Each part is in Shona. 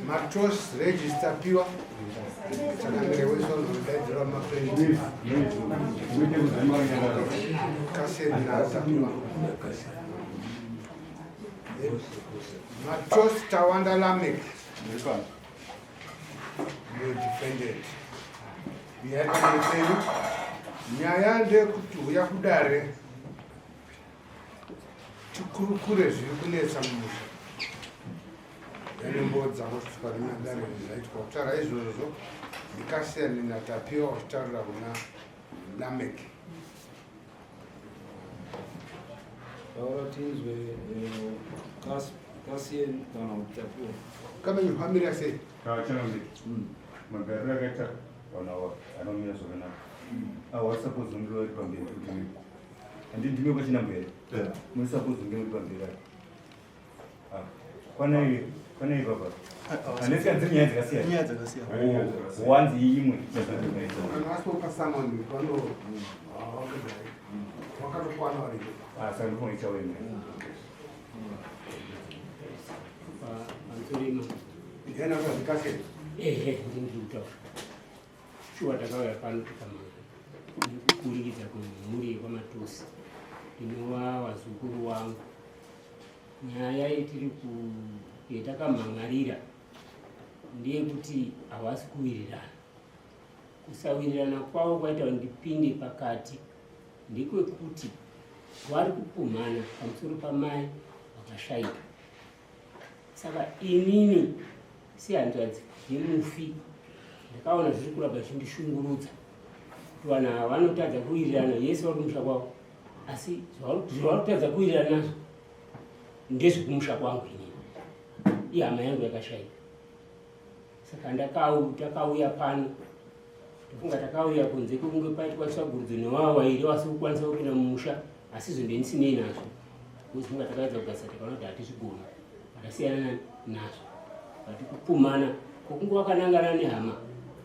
Matos register piwa changamire wesonodaidzirwa mapenzi kaseni natapiwa Matos Tawanda Lamek defendant yakanetseyu nyaya ndeyekuti huya kudare tikurukure zviri kunetsa mumusha yanembo dzangu kusvika nedare zvaitwa kutaura izvozvo ndikasiyane natapiwa uchitaurira kuna Lamek. Taura tinzwe eh, Kasien kana kuti Tapiwa. Kamenyu famira sei? Changamire. Magariro akaita vanhu ava anomira zvakanaka. Awa suppose kunge vari pamberi kuti handi ndime kwachinambo here? Muri suppose kunge muri pamberi apa. Ah, kwanai kwanai baba. Handisi kana dziri nyaya dzakasiyana. Nyaya dzakasiyana. Oh, wanzi imwe. Kana vasopa summon vano wakatokwana varipo. Ah, saka ndifuna ichawe imwe. Pamusorima. Ndiani akazvikasira? Ehe, ndini ndiri kutaura. Shuwa takauya pano tikamanga nekukurikidza kwemhuri yekwaMatosi inova vazukuru wangu. Nyaya yetiri ku yetakamhan'arira ndeyekuti havasi kuwirirana. Kusawirirana kwavo kwaita kuti ndipinde pakati ndekwekuti vari kupumhana pamusoro pamai vakashaika. Saka inini sehanzvadzi yemufi ndakaona zviri kuramba zvindishungurudza kuti vanhu ava vanotadza kuwirirana yese vari kumusha kwavo asi zvavari kutadza kuwirirana nazvo ndezvekumusha kwangu inini ihama yangu yakashaika saka ndakauya pano ndofunga takauya kunze kwekunge paitwa tsvagurudzo newawaire wasi kukwanisa kupinda mumusha asi izvo ndendisinei nazvo kuzinga takaedza kugadzisa tikaona kuti hatizvigona takasiyana nazvo but kupumhana kwokunge wakanangana nehama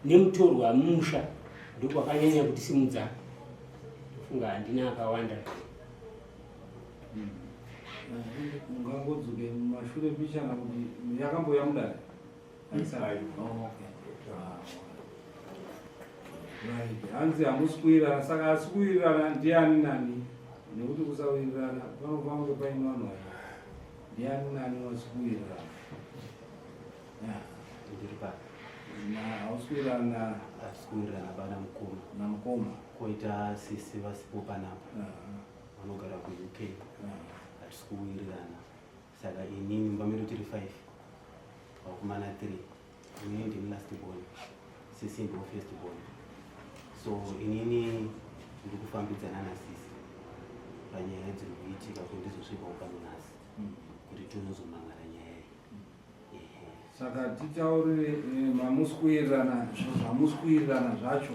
nemutorwa mumusha ndokwakanyanya kutisimudza ndofunga handina akawanda. Ungangodzoke mumashure mbichana kuti yakambouya mudare? Oh, okay. Ah, right. Hanzi hamusi kuwirirana, saka asi kuwirirana ndiani nani? Nekuti kusawirirana panofanira kunge paine vanhu vaviri. Ndiani nani wasi kuwirirana? Yeah. Ndiri pa. Na hausi kuwirirana. Hatisi kuwirirana bana mukoma. Na mukoma. Koita sisi vasipo panapa. Vanogara kuUK. Hatisi kuwirirana. Saka inini mumba medu tiri 5. Vakomana 3. Inini ndini last born. Sisi ndiwo first born. So inini ndiri kufambidzana nasisi panyaya dziri kuitika kuti ndizosvikawo pano nhasi kuti tinozomangara nyaya iyi. Saka titaurire eh, mamusi kuwirirana zvamusi kuwirirana zvacho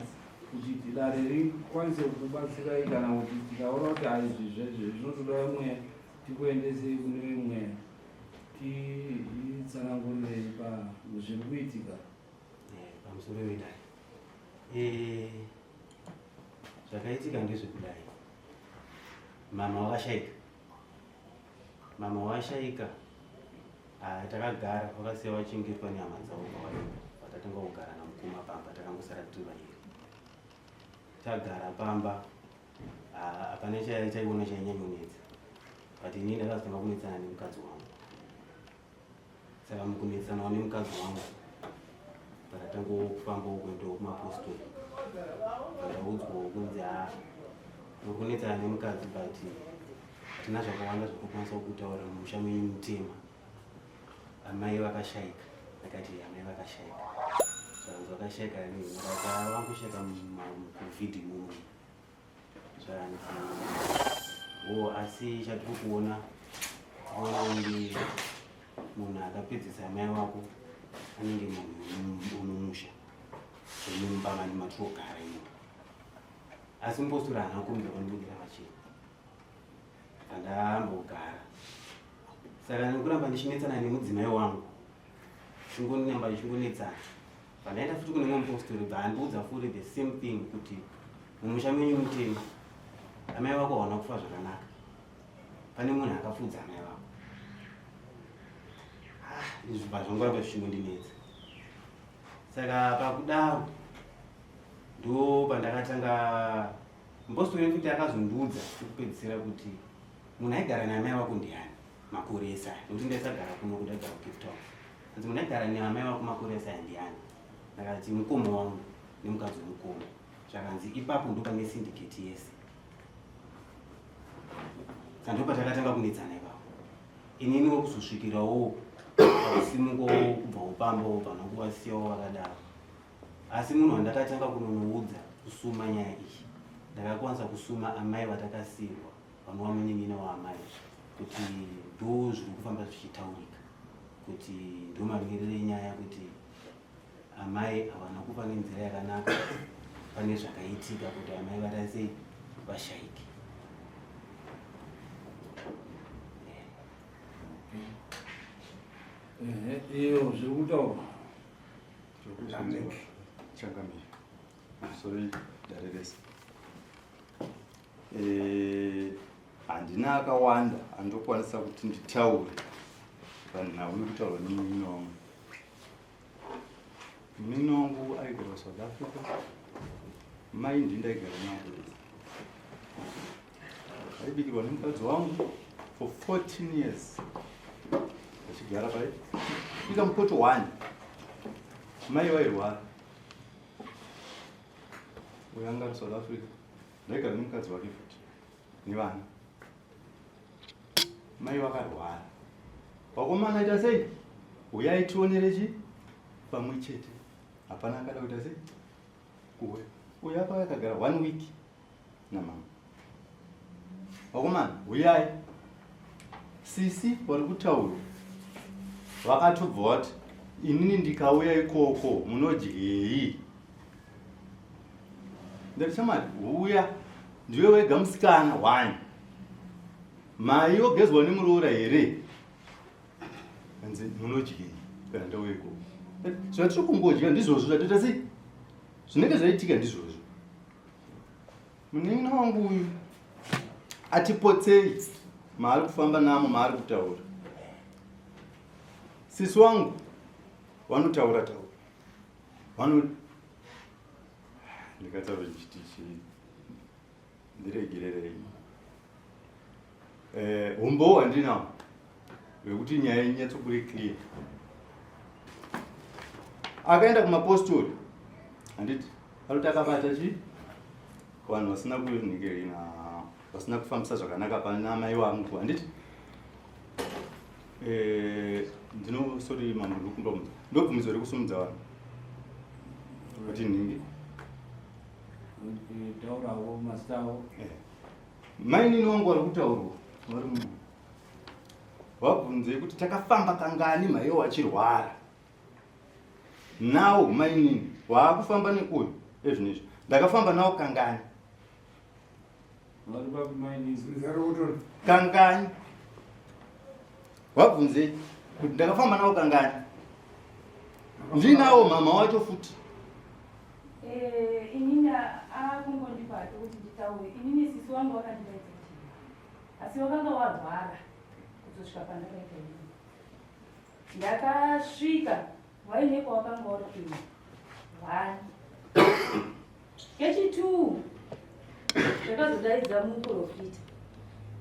kuti dare rikwanise kukubatsirai kana kuti tikaona kuti aizvi zvinotoda vamwe tikuendesei kune vemwe titsanangurirei pa zviri kuitika. Eh, pamusoro wedare eh, zvakaitika ndezvekudai mama wakashaika mama washaika ah, takagara vakasiya vachengetwa nehama dzavo pavaenda vatatanga kugara namukoma pamba takangosara tiri vairi tagara pamba ah, hapana chaiona chainyanyonetsa but ini ndakazotanga kunetsana nemukadzi wangu saka mukunetsanawo nemukadzi wangu pakatangofambawo kuendawo kumapostori ndaudzwawo kunzi ha muri kunetsana nemukadzi but hatina zvakawanda zvekukwanisa kutaura mumusha menyu mutema amai vakashaika ndakati amai vakashaika zvanzi vakashaika vankushaika mucovid muno zvanzi wo asi chatiri kuona kuona kunge munhu akapedzisa amai wako anenge munhu unomusha mumba mani matirogara imo asi mupostori haana kumbira vanobudira pachena pandambogara saka nekuramba ndichinetsana nemudzimai wangu chingonamba ndichingonetsana Pandaenda futi kune mumwe mupostori bva andiudza futi the same thing kuti mumusha menyu mutema amai vako hawana kufa zvakanaka pane munhu akapfuudza amai vako. Ah, izvi bva zvangoramba zvichingondinetsa. Saka pakudaro ndo pandakatanga mupostori futi akazondiudza chekupedzisira kuti munhu aigara naamai vako ndiani makore ese aya nekuti ndaisagara kuno kundaigara kucape town anzi munhu aigara naamai vako makore ese aya ndiani ndakati mukoma wangu nemukadzi wemukoma zvakanzi ipapo ndo pane syndicate yese saka ndo patakatanga kunetsana ipapo inini wekuzosvikirawo pakusimukawo kubva upamba ubva nokuvasiyawo vakadaro asi munhu wandakatanga kunonoudza kusuma nyaya iyi ndakakwanisa kusuma amai vatakasirwa vanova munin'ina waamai kuti ndo zviri kufamba zvichitaurika kuti ndo mamiriro enyaya kuti amai havana kufa nenzira yakanaka pane zvakaitika kuti amai vatasei vashaike iyo zviri kutaurwa changamire sorry dare rese eh, handina akawanda andokwanisa kuti nditaure panhau yekutaurwa nemunin'ina wangu Munin'ina wangu aigara kuSouth Africa, mai ndini ndaigara navo. Aibikirwa nemukadzi wangu for 14 years achigara pai ika mupoto one mai vairwara uyo anga ari South Africa ndaigara nemukadzi wake futi nevana mai vakarwara vakomana ita sei huyai tionere chi pamwe chete hapana akada kuita sei kuuya uyo apa akagara one week namama vakomana huyai sisi vari kutaura vakatobva vati inini ndikauya ikoko munodyei ndati shamwari huya ndiwe wega musikana one mai wogezwa nemuroora here anzi munodyei kana ndauya ikoko zvatiri kungodya ndizvozvo zvatoita sei zvinenge zvaitika ndizvozvo munin'ina wangu uyu atipotsei maari kufamba namo maari kutaura sisi wangu vanotaura taura vano ndikataura ndichiti chii ndiregererei eh, umbowo handinawo wekuti nyaya inyatsobude clear akaenda kumapostori handiti arikuti akabata chii vanhu vasina kuningirina vasina kufambisa zvakanaka pana mai vangu handiti eh, ndino sorry mambo ndinokumbira ndobvumidzwa here kusumudza vanhu kuti nhingi taurawo mazita avo eh. mainini wangu vari kutaurwa vari munhu vabvunzei kuti takafamba kangani maiwo vachirwara nawo mainini waakufamba neuyu ezvinezvi ndakafamba nawo kangani Kangani? Wabvunzei kuti ndakafamba nawo kangani? Ndinawo mama wacho futi. Eh, inini akungondipa hake kuti nditaure. Inini sisi wangu wakandidaidza chii? Asi wakanga warwara kuzosvika pandakaita inini. Ndakasvika waine kwawakanga uri kuenda. One. Kechi2 ndakazodaidza muprofita.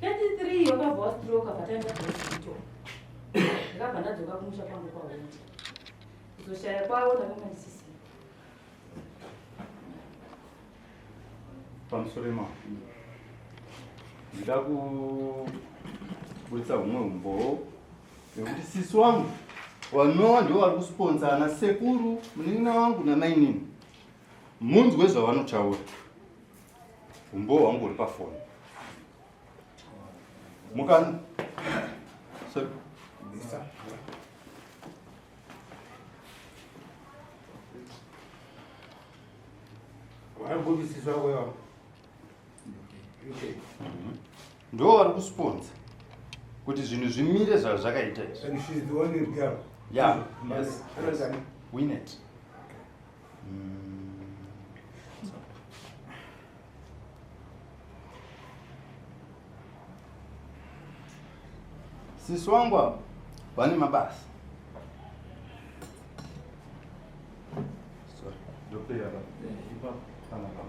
Kechi3 wakabva wastroka pataenda kuhospital. Ndakabva ndadzoka kumusha kwangu kwaHonde. Kuzoshaya kwavo ndakanga ndisisina. Pamusoro ima ndida kuburitsa humwe humbowo nekuti sisi wangu vanowa ndivo vari kusponsa ana sekuru munin'ina wangu namainini munzwe zvavanotaura umbowo hwangu uri pafoni mukan sorry ndo vari kusponsa kuti zvinhu zvimire zvazvakaita izvi yeah, yes, yes. Winnet. Sisi wangu ava vane mabasa. Apa. Ipapo. Panapa.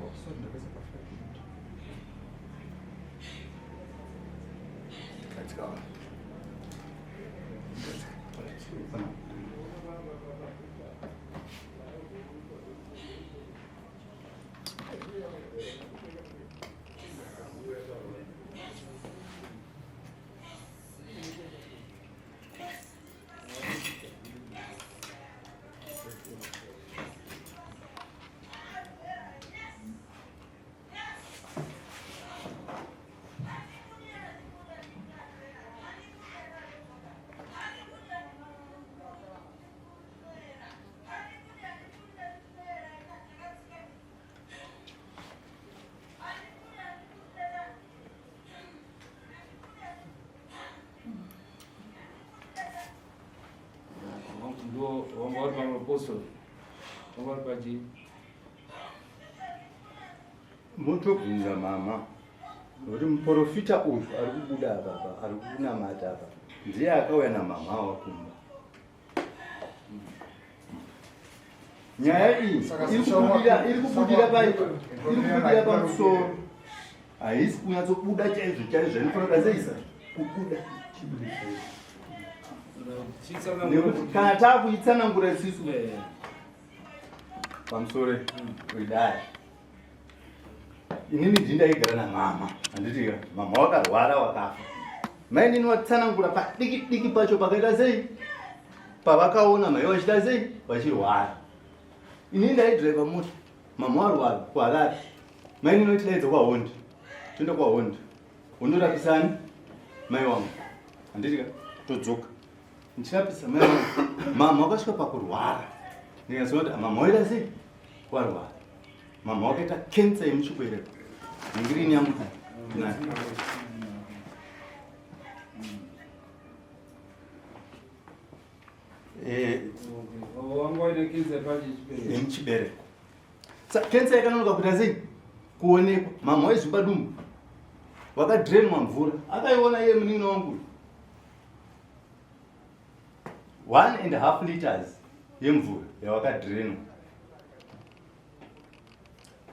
Oh, sorry, ndakaisa pa 5 minutes. Katika. Panapa. Ndo wanga vari pamapostori, wanga vari pachii? Motobvunza mama nokuti muprofita uyu ari kubuda apa apa, ari kunamata apa, ndiye akauya namama wakumba. Nyaya iyi Saka iri kubudira, iri kubudira pa iri kubudira pamusoro, haisi kunyatsobuda chaizvo chaizvo inofanira seisa kubuda, nekuti kana taakuitsanangura isisu pamusoro kuidai. Inini ndindaigara namama, handiti ka? Mama wakarwara, wakafa. Mainini watsanangura padiki diki pacho pakaita sei, pavakaona mai vachita sei, vachirwara. Inini ndaidhiraivha mota, mama warwara kuHarare. Mainini vachidaidza kwaHondi, toenda kwaHondi, wondorapisani mai wangu, handiti ka? Todzoka, ndichirapisa mai wangu, mama wakasvika pakurwara. Ndikazoona kuti mama waita sei, warwara. Mama wakaita kensa yemuchibereko. Ningirini yangu nayo. Wanga waine kensa pachi? Yemuchibereko. Kensa yakanonoka kuita sei, kuonekwa. Mama waizvimba dumbu, wakadrenwa mvura, akaiona iye munin'ina wangu, 1.5 liters yemvura yawakadrenwa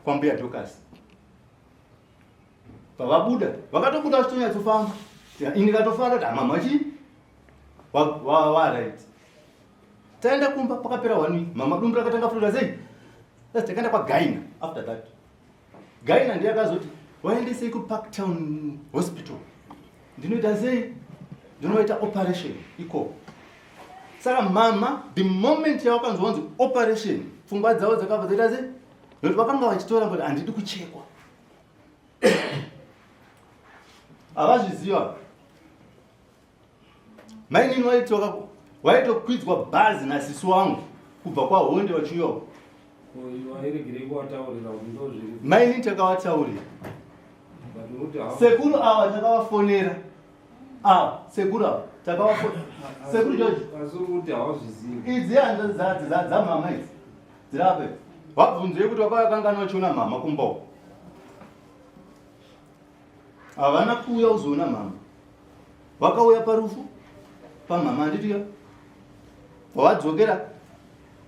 kwambuya Dokas. Pavabuda, vakatobuda vachitonyatsofamba. Ini ndikatofara kuti mama chii waright. Taenda kumba, pakapera one week, mama dumbu rakatanga futoita sei. Asi takaenda kwagynae. After that, gynae ndiye akazoti waendesei kuParktown Hospital, ndinoita sei, ndinoita operation ikoko. Saka mama, the moment yavakanzwa kunzi operation, pfungwa dzavo dzakabva dzaita sei, nokuti vakanga vachitora kuti handidi kuchekwa. Havazviziva. Mainini waiti waitokwidzwa bhazi nasisi wangu kubva kwaHonde vachiuyawo. Wairegerei kuwataurira kuti ndo zviri? Mainini takavataurira. But uruti hawa- Sekuru ava takavafonera, ava sekuru ava takavafonera, sekuru George. Asi uri kuti hawazvizivi? Idzi hanzvadzi dzamama idzi dzirape, vabvunzei kuti vakakangana vachiona mama kumba uko. Havana kuuya kuzoona mama. Vakauya parufu pamama, handiti? Vavadzokera,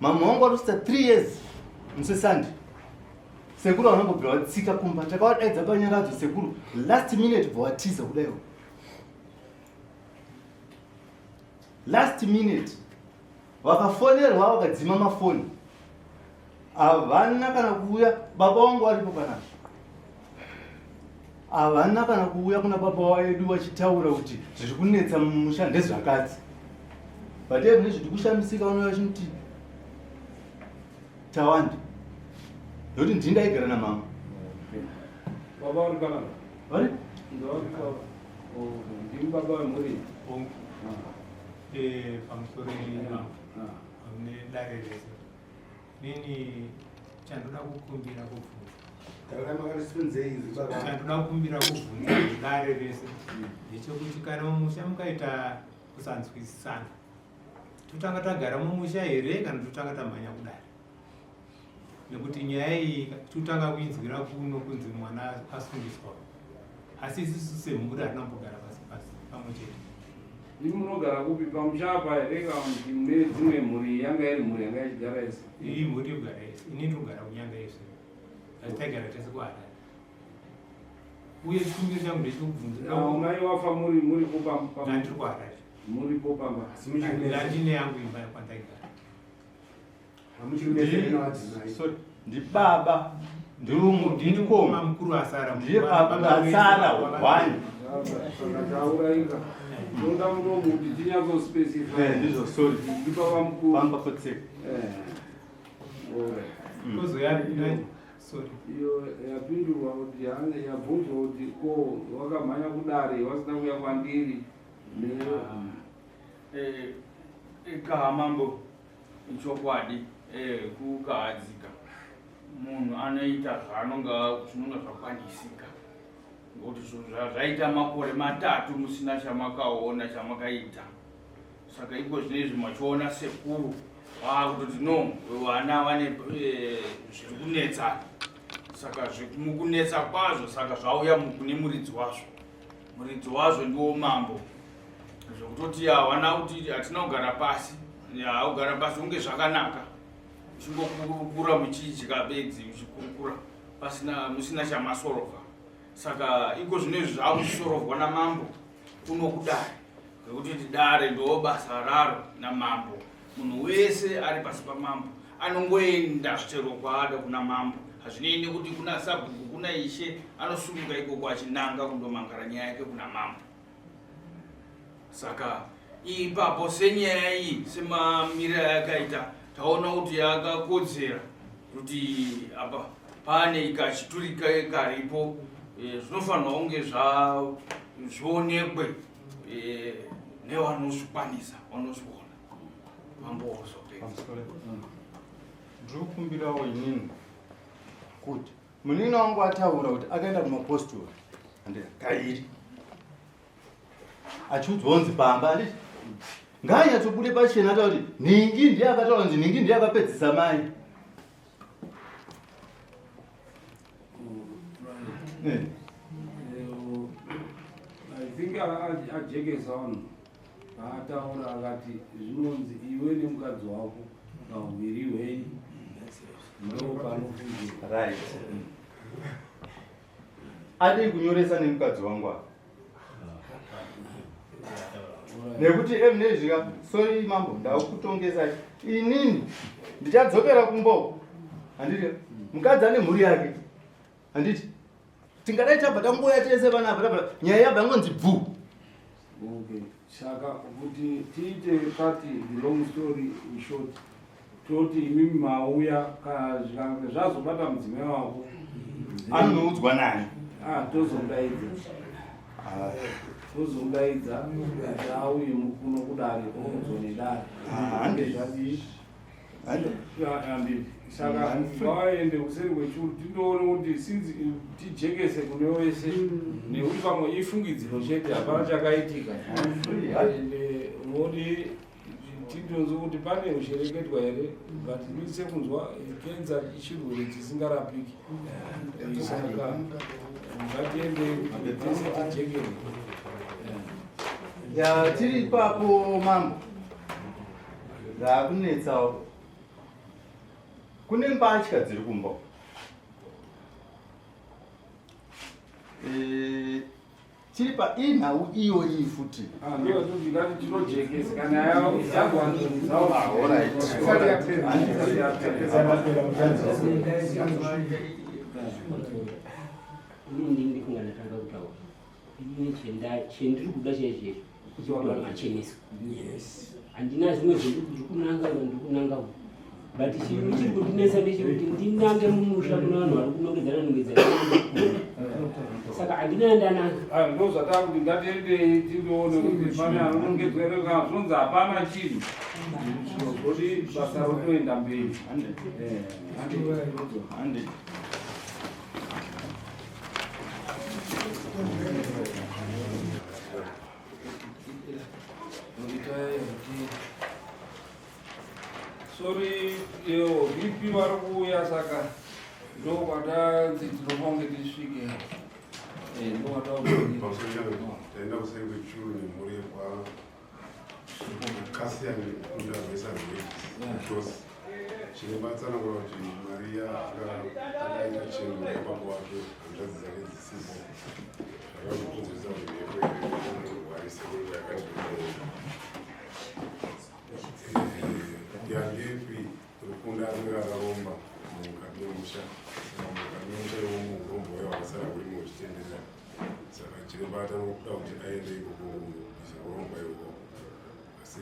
mama wangu warusita 3 years musesandi. Sekuru vanongobvira vatsika kumba. Takavadaidza panyaradzo, sekuru last minute bva vatiza kudaiwo, last minute. Vakafonerwa, vakadzima mafoni, havana kana kuuya. Baba vangu varipo panapa, havana kana kuuya kuna baba vedu vachitaura kuti zviri kunetsa mumusha ndezvakadzi. But even nezviti kushamisika, vanouya vachinoti tawanda nokuti ndini ndaigara namama. Baba vari panapa? Vari. Ndimi baba vemhuri? Hongu. Pamusoro nedare rese, nini chandoda kukumbira kubvunza, chandoda kukumbira kubvunza dare rese ndechekuti kana mumusha mukaita kusanzwisisana, totanga tagara mumusha here kana totanga tamhanya kudare? Nekuti nyaya iyi totanga kuinzwira kuno kunzi mwana asungiswa. Asi isusu semhuri hatina kumbogara pasi pasi pamwe chete. Imi munogara kupi pamusha apa here kana kuti mune dzimwe mhuri yanga iri mhuri yanga ichigara yese? Iyi mhuri yogara yese. Ini ndinogara kunyanga yese. Asi taigara tese kuHarare. Uye chikumbiro changu ndechekubvunza. Mai wafa muri muripo pamba? Ndiri kuHarare. Muripo pamba. Ndine yangu imba kwandaigara. Sorry, ndibaba ndini mukuru asara ndiye baba asara one tauraika toda munomu kuti tinyatsospecify eh, ndizvo sorry ndibaba mukuru pamba potseka eh. Kozoya sorry iyo yapindurwa kuti yabvunzwa kuti ko wakamhanya kudare wasina kuya kwandiri eh, kaha mambo ichokwadi kukahadzika munhu anoita zvaanonga zvinonga zvakwanisika ngokuti zvaita makore matatu musina chamakaona chamakaita saka iko zvino izvi machiona sekuru vaakutoti no vana vane eh, zviri kunetsana saka mukunetsa kwazvo saka zvauya kune muridzi wazvo muridzi wazvo ndiwo mambo zvekutoti hawana kuti hatina kugara pasi haugara pasi kunge zvakanaka uchingokurukura muchidya bedzi muchikurukura pasina musina chamasorova saka iko zvino izvi zvakusorovwa namambo kuno kudare ngekuti dare ndo basa raro namambo munhu wese ari pasi pamambo anongoenda chero kwaada kuna mambo hazvinei nekuti kuna sabhuku kuna ishe anosumuka ikoko achinanga kundomangara nyaya yake kuna mambo saka ipapo senyaya iyi semamiriro ayakaita taona kuti yakakodzera kuti apa pane kachituri karipo eh, zvinofanirwa kunge zvionekwe eh, nevanozvikwanisa vanozviona mambo wozopedza ndiri kukumbirawo inini kuti munin'ina wangu ataura kuti akaenda kumapostori andika kairi achiudzwa kunzi pamba anditi ngaanyatsobude pachena ataura kuti nhingi ndiye akataura kunzi nhingi ndiye akapedzisa mai eh. I think ajekesa vanhu paataura akati zvinonzi iwe nemukadzi wako pahuviri hwenyu ndopanofungira right adii kunyoresa nemukadzi wangu apa nekuti emnezvika sorry mambo ndakutongesai inini ndichadzokera kumba uko handiti mukadzi ane mhuri yake handiti tingadai tabva tangoya tese vanapa tabva nyaya yabva yangonzi bvu okay saka kuti tiite cut the long story short toti imimi mauya kana zvikange zvazobata mudzimai wako anonoudzwa nani ah, tozomudaidza ah. tozomudaidza kuti auye mukuno kudare oudzwa nedare ah, zvadii saka ngavaende kuseri kwechuru tindoone kuti since tijekese kune wese mm. nekuti pamwe ifungidziro chete hapana chakaitika ende unoti tindonzwe kuti pane ushereketwa here but ini sekunzwa kenza chirwere chisingarapiki saka ngatiende tese tijekere ya tiri ipapo mambo Zvakunetsawo. Kune mbatya dziri kumba. Eh, tiri pa inhau iyo iyi futi. Ah, ndiyo ndingati tinojekesa kana yao yagwa Ah, all right. Ini ndifunga ndatanga kutaura. Ini chendiri kuda chaizvo kuti vanhu vacheneswe. Handina zvimwe zvendiri kunanga ndiri kunanga uku. But chinhu chiri kundinetsa ndechekuti ndinange mumusha kune vanhu vari kunongedzana nongedzana. Saka handina yandananga. Ah, ndo zvatakuti ngatiendei tindoone kuti pane anonongedzwa here kana zvonzi hapana chinhu zvoti basa rotoenda mberi. Eh, hande. Sorry, yo, VP vari kuuya saka ndokwatanzi tinofange tisvike. Taenda kuseri kwechuru nemhuri yekwa Cassian Kunda Rwesa Chiremba atsanangura kuti Maria akaita chengo yababa wake hanzvadzi dzake dzisipo zvakazokonzeresa kuti mhepo inorwarisa kwenguva yakati yangepi Rukunda anenge akaromba mukati memusha saka mukati memusha imomo urombo hwayo hwakasara hurimo huchitenderera saka chiremba atanokuda kuti aende ikoko kunobvisa urombo ikoko asi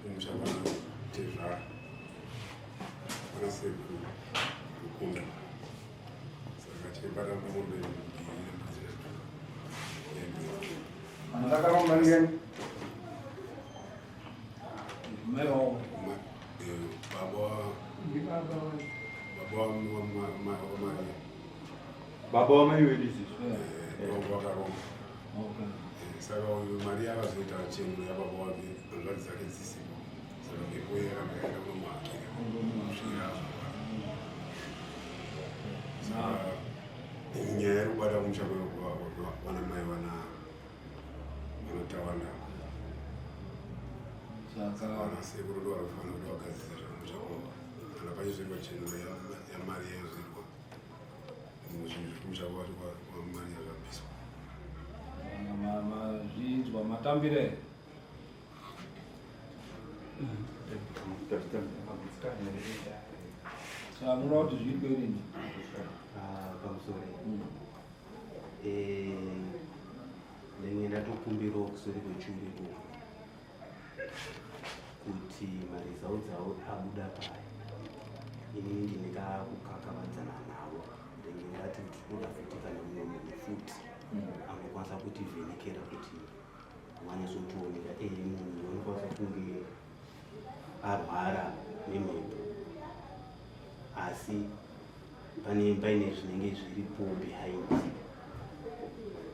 kumusha kwana tezvara kwana sekuru Rukunda saka chiremba atanoda mombe mbiri nembudzi nhatu. Ndakaromba ndiani? Mai wavo. Baba wamai wedu isusu. Vakaromba saka uyu Maria akazoita chengo yababa wake hanzvadzi dzake dzisipo saka mhepo yakanga yaenda kunomuhakira kusvikira azorwara saka nyaya iri kubata kumusha kwana mai vana vanotawanda Saka vana sekuru ndo vanofanira kuti vagadzise zvakumusha kwavo kana pachizoitwa chengo yaMaria yozoitwa zvinhu zvekumusha kwaMaria zvabviswa. Mazvinzwa matambire. Saka munoda kuti zviitwe rini? Pamusoro ndenge ndatokumbirawo kuseri kwechuru ikoko kuti maresults avo abuda paya inini ndine kakukakavadzana navo ndenge ndati tikuda futi kana mumwe munhu futi anokwanisa kutivhenekera kuti wanyatsotionera munhu unokwanisa kunge arwara nemhepo asi pane paine zvinenge zviripo behind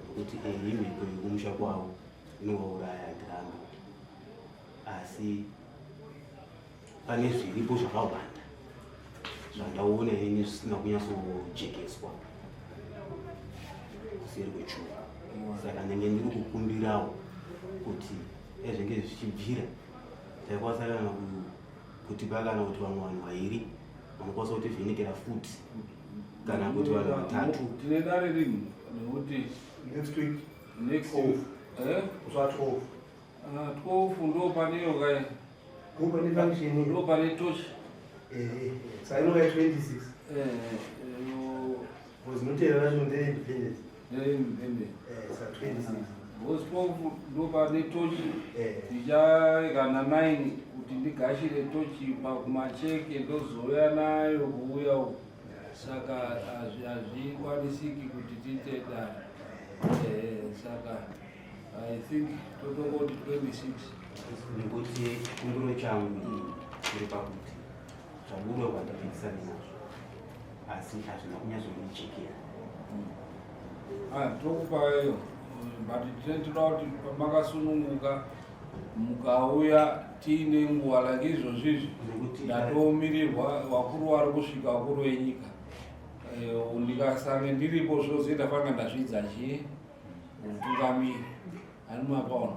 nokuti imhepo yekumusha kwavo inovauraya hatirambi asi pane zviripo zvakawanda zvandaona ini zvisina kunyatsojekeswa kuseri kwechuru saka ndenge ndiri kukumbirawo kuti ezvenge zvichibvira taikwanisa kana kutipa kana kuti vamwe vanhu vairi vanokwanisa kutivhenekera futi kana kuti vanhu vatatu. Tine dare rini nekuti Next week. Next week. Kusva 12. 12 ndo paneyo kai. Ndo pane function. Ndo pane torch. Saka inova 26. Yo. Because inotevera racho ndeye independence. Ndeye independence. Saka 26. Because 12 ndo pane torch. Ndicharega na 9 kuti ndigashire torch pakumacheke ndozouya nayo kuuya uku. Saka hazvikwanisiki kuti tiite dare. Saka I think totongoti 26. Nekuti chikumbiro changu chiri pakuti zvabuda kwandapikisana nazvo asi hazvina kunyatsondichekera. Tokupayo but tinoda kuti makasununguka mukauya tiine nguva like izvozvo izvi ndatomirirwa vakuru vari kusvika vakuru venyika ndikasange ndiripo zvozoita fanga ndazvidza chii utungamiri ani mapaona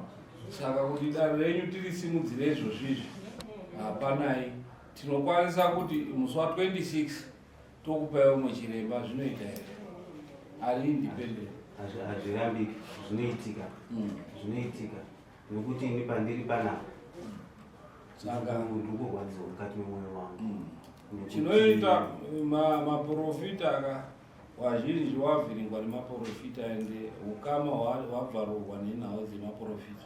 saka kuti dare renyu tirisimudzire izvozvo izvi hapanai tinokwanisa kuti musi wa26 tokupai umwe chiremba zvinoita here ari independent? Hazvirambiki, zvinoitika, zvinoitika nekuti ini pandiri panapa Saka ndiri kurwadziwa mukati memwoyo wangu. Chinoita maprofita ka wazhinji wavhiringwa nemaprofita ende ukama hwabvarurwa nenhau dzemaprofita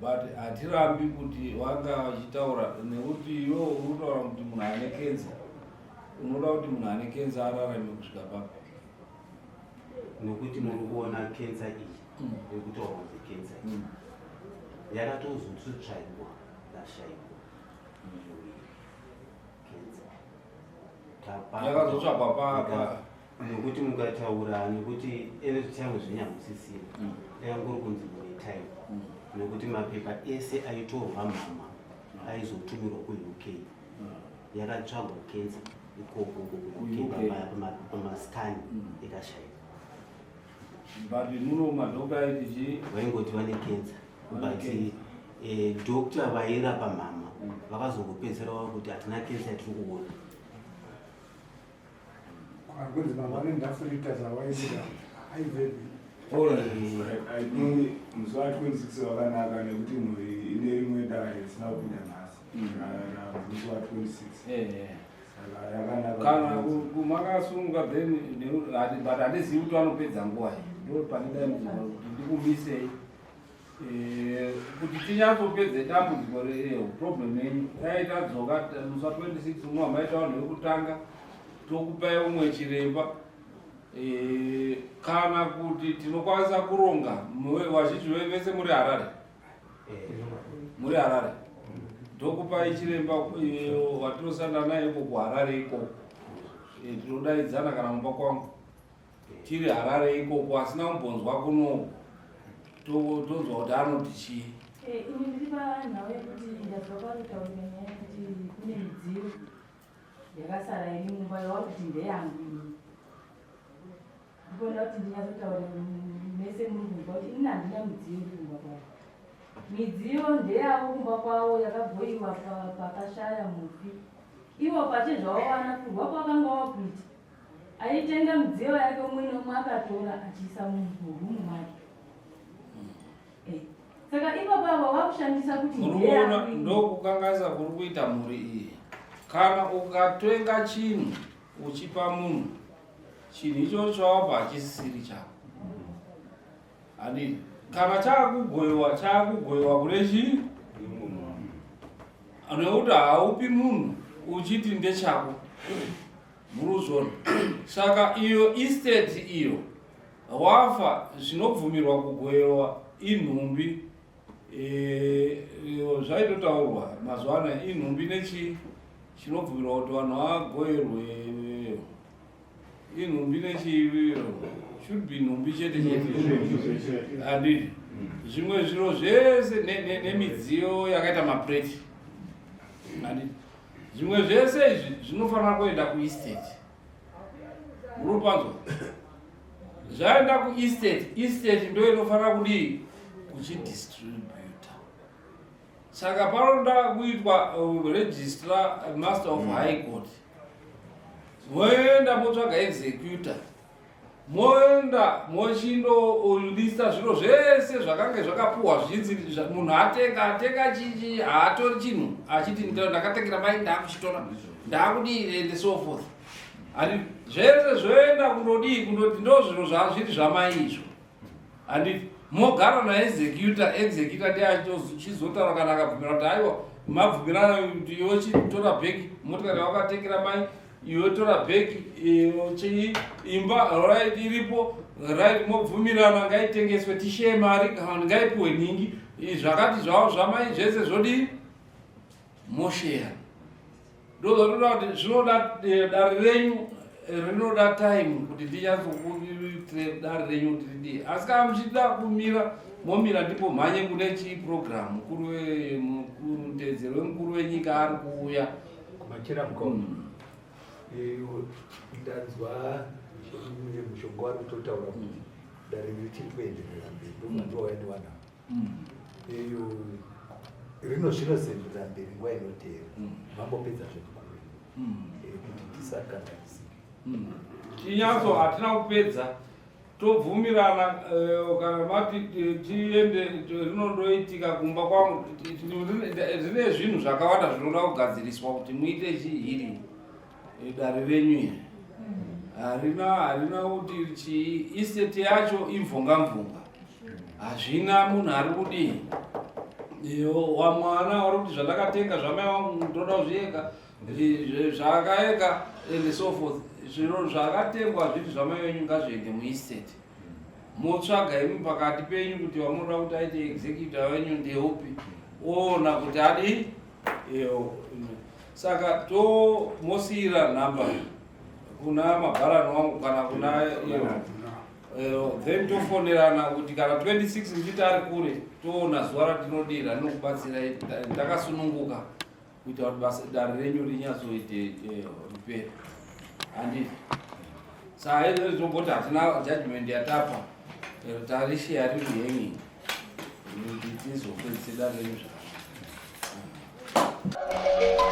but hatirambi kuti wanga vachitaura nekuti iwe uri kutaura kuti munhu ane kenza unoda kuti munhu ane kenza ararame kusvika papi? Nekuti muri kuona kensa iyi yekutaura kunzi kensa iyi yakatozotsvaigwa yashaikwa mumuviri kensa. Yakazotsvagwa pa Nekuti mukataura nekuti anytime zvinyamusisira yanguri kunzi mune time nekuti mapepa ese aitorwa mama aizotumirwa kuUK yakatsvagwa kensa. ikoko Ku-UK. pamascan ikashaika. But muno madhokta aiti chii? Vaingoti vane cancer. Vane But cancer. Doctor vairapa mama vakazongopedzera kuti hatina cancer yatiri kuona. Kunzi mama nendafuita zvawaida aivepi? I think musi wa26 wakanaka nekuti mhuri ine rimwe dare risina kupinda nhasi. Musi wa26 saka yakanaka. Kana makasunga then but handizivi kuti vanopedza nguva iyi, ndo pane dambudziko kuti ndikumisei kuti tinyatsopedze dambudziko reproblem yenyu. Dai tadzoka musi wa26 unova maita vanhu vekutanga, tokupai umwe chiremba, kana kuti tinokwanisa kuronga vazhinji vese muri Harare, muri Harare, ndokupai chiremba watinosanda naye iko kuHarare ikoko. Tinodaidzana kana mumba kwangu tiri Harare ikoko, asina kumbonzwa kunoku, tonzwa kuti anoti chii. Ini ndiri panhau yekuti ndazwa parutaurika nyaya yekuti kune midziyo yakasara iri mumba yavari kuti ndeyangu ini. Ndikuona kuti ndinyatsotaure mese muri kunzwa kuti ini handina midziyo iri kumba kwavo. Midziyo ndeyavo kumba kwavo yakagoyiwa pakashaya mufi. Ivo pachezvavawana kurwa kwakanga wakuita, aitenga midziyo yake umwe neumwe akatora achiisa murumu make. Saka ipapo ava vakushandisa kuti Muri kuona ndeyangu ini. ndokukanganisa kuri kuita mhuri iyi. Kana ukatenga chinhu uchipa munhu, chinhu ichocho chawapa hachisisiri chako, handii? Kana chaakugoyiwa, chaakugoyiwa kune chii? Nekuti haupi munhu uchiti ndechako, muruzvona. Saka iyo estate iyo wafa, zvinobvumirwa kugoyewa inhumbi. Iyo zvaitotaurwa mazuva anaya, inhumbi nechii chinobvumirwa kuti vanhu vagoyerwe, inhumbi nechii, should be nhumbi chete chete, handii? Zvimwe zviro zvese nemidziyo yakaita mapureti, handii? Zvimwe zvese izvi zvinofanira kuenda kuestate. Munopanzwa? Zvaenda kuestate, estate ndo inofanira kudii? Kuchidistributa. Saka panoda kuitwa registrar, master of high court, moenda motsvaga executor, moenda mochindolista zviro zvese zvakange zvakapuhwa zvichinzi munhu atenga, atenga chichi, haatori chinhu achiti ndakatengera mai, ndaakuchitora, ndaakudii and so forth. Handi zvese zvoenda kundodii? Kundoti ndo zviro zvazviri zvamai izvo, handiti? Mogara naexecutor, executor ndiye achizotaura kana akabvumira kuti aiwa, mabvumirana kuti iwe chitora bhegi, motikari yawakatengera mai, iwe tora bhegi, chii, imba, right, iripo, right, mobvumirana ngaitengeswe tisheye mari kana kuti ngaipiwe nhingi, zvakati zvavo zvamai zvese zvodii, mosheya. Ndozvatoda kuti zvinoda dare renyu rinoda time kuti ndinyatsokuitire dare renyu kuti ridii. Asi kana muchida kumira, momira, ndipo mhanye kune chii program, mukuru mutedzero wemukuru wenyika ari kuuya. Kumachira mukoma. Ndanzwa mushonga wari kutotaura kuti dare richiri kuenderera mberi, ndomandiwauya ndiwana iyo rinozvinozoenderera mberi nguva inoteera mambopedza zvemukuru kuti tisakanganisike. Tinyatso hatina kupedza, tobvumirana kana mati tiende rinondoitika kumba kwangu. Rine zvinhu zvakawanda zvinoda kugadziriswa kuti muite chihiri. Dare renyu iri harina kuti chii, estate yacho imvonga mvonga, hazvina munhu ari kudii. Iyo wamwana wari kuti zvandakatenga zvamai vangu ndoda kuzvieka zvakaeka and so forth. Zviro zvakatengwa zviri zvamai venyu ngazviende muestate, motsvaga imi pakati penyu kuti vamunoda kuti aite executor wenyu ndeupi, oona kuti adii. Iyo saka to mosiyira nhamba kuna mabharani wangu kana kuna iyo. Then tofonerana kuti kana 26 ndichiti ari kure, toona zuva ratinodira rinokubatsirai ndakasununguka kuita kuti basa dare renyu rinyatsoite ripere. dzipere handiti saa izvozvi tinomboti hatina judgment yatapa eh, tarishiya riri hanging kuti tizopedzise dare renyu zvakanaka.